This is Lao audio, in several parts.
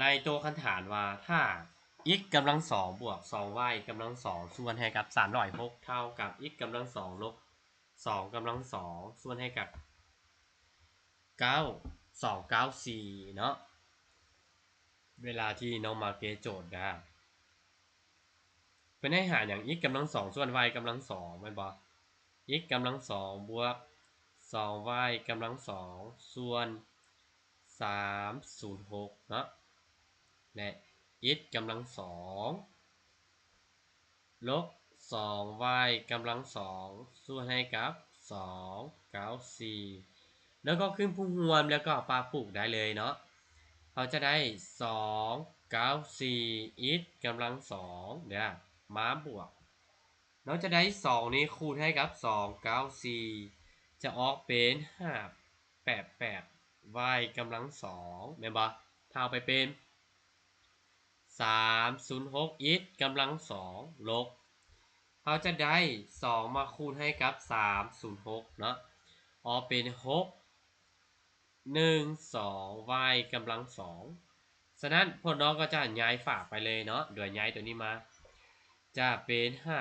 ໃນໂຕຄັນຖານວ່າ ຖ້າ x ກຳລັງສອງບວກສອງ y ກຳລັງສອງສ່ວນໃຫ້ກັບສາມຮ້ອຍຫົກ ເທົ່າກັບ x ກຳລັງສອງລົບສອງກຳລັງສອງສ່ວນໃຫ້ກັບເກົ້າ ສອງເກົ້າສີ່ເນາະ. ເວລາທີ່ນ້ອງມາແກ້ໂຈດນະ ເພິ່ນໃຫ້ຫາຫຍັງ? x ກຳລັງສອງສ່ວນ y ກຳລັງສອງແມ່ນບໍ່? x ກຳລັງສອງບວກສອງ y ກຳລັງສອງສ່ວນສາມສູນຫົກເນາະ ແລະ x ກຳລັງສອງລົບສອງ y ກຳລັງສອງສ່ວນໃຫ້ກັບສອງເກົ້າສີ່ ແລ້ວກໍຂຶ້ນຜູ້ຮ່ວມ ແລ້ວກໍປະປຸກໄດ້ເລີຍເນາະ. ເຮົາຈະໄດ້ສອງເກົ້າສີ່ x ກຳລັງສອງເດີ ມາບວກ ເຮົາຈະໄດ້ສອງນີ້ຄູນໃຫ້ກັບສອງເກົ້າສີ່ ຈະອອກເປັນຫ້າແປດແປດ y ກຳລັງສອງແມ່ນບໍ່? ຖ້າເອົາໄປເປັນສາມສູນຫົກ x ກຳລັງສອງລົບ ເຮົາຈະໄດ້ສອງມາຄູນໃຫ້ກັບສາມສູນຫົກເນາະ ອອກເປັນຫົກໜຶ່ງສອງ y ກຳລັງສອງ. ສະນັ້ນພວກນ້ອງກໍຈະຍ້າຍຝາກໄປເລີຍເນາະ ໂດຍຍ້າຍຕົວນີ້ມາ ຈະເປັນຫ້າ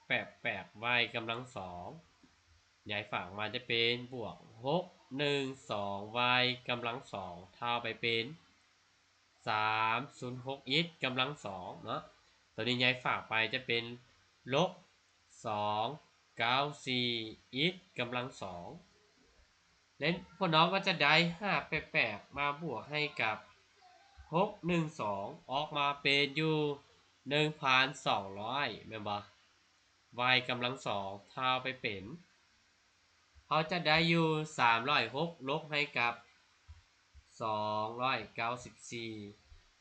ແປດແປດ y ກຳລັງສອງ ຍ້າຍຝາກມາຈະເປັນບວກຫົກໜຶ່ງສອງ y ກຳລັງສອງ ຖ້າເອົາໄປເປັນສາມສູນຫົກ x ກຳລັງສອງເນາະ ຕົວນີ້ຍ້າຍຝາກໄປຈະເປັນລົບສອງເກົ້າສີ່ x ກຳລັງສອງ ແລະ ພວກນ້ອງກໍຈະໄດ້ຫ້າແປດແປດມາບວກໃຫ້ກັບຫົກໜຶ່ງສອງ ອອກມາເປັນຢູ່ໜຶ່ງພັນສອງຮ້ອຍແມ່ນບໍ່? y ກຳລັງສອງ ຖ້າເອົາໄປເປັນ ເຮົາຈະໄດ້ຢູ່ສາມຮ້ອຍຫົກລົບໃຫ້ກັບສອງຮ້ອຍເກົ້າສິບສີ່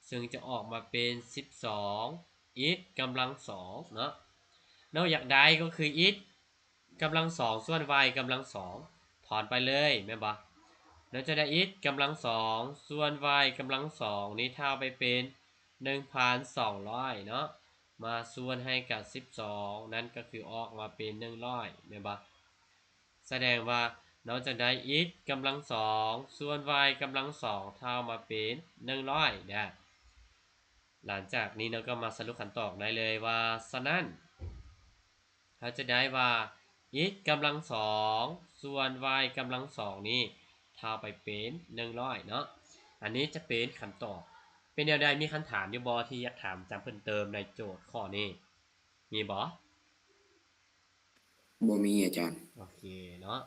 ເຊິ່ງຈະອອກມາເປັນສິບສອງ x ກຳລັງສອງເນາະ. ເຮົາຢາກໄດ້ກໍຄື x ກຳລັງສອງສ່ວນ y ກຳລັງສອງ ຖອນໄປເລີຍແມ່ນບໍ່? ເຮົາຈະໄດ້ x ກຳລັງສອງສ່ວນ y ກຳລັງສອງນີ້ ຖ້າເອົາໄປເປັນໜຶ່ງພັນສອງຮ້ອຍເນາະ ມາສ່ວນໃຫ້ກັບສິບສອງ ນັ້ນກໍຄືອອກມາເປັນໜຶ່ງຮ້ອຍແມ່ນບໍ່? ສະແດງວ່າເຮົາຈະໄດ້ x ກຳລັງສອງສ່ວນ y ກຳລັງສອງ ເທົ່າມາເປັນໜຶ່ງຮ້ອຍເດີ. ຫຼັງຈາກນີ້ເຮົາກໍມາສະຫຼຸບຄຳຕອບໄດ້ເລີຍວ່າ ສະນັ້ນ ເຮົາຈະໄດ້ວ່າ x ກຳລັງສອງສ່ວນ y ກຳລັງສອງນີ້ ຖ້າໄປເປັນໜຶ່ງຮ້ອຍເນາະ. ອັນນີ້ຈະເປັນຄຳຕອບ. ເປັນແນວໃດ? ມີຄຳຖາມຢູ່ບໍ່ທີ່ຢາກຖາມອາຈານເພີ່ມເຕີມໃນໂຈດຂໍ້ນີ້? ມີບໍ່? ບໍ່ມີອາຈານ. ໂອເຄເນາະ.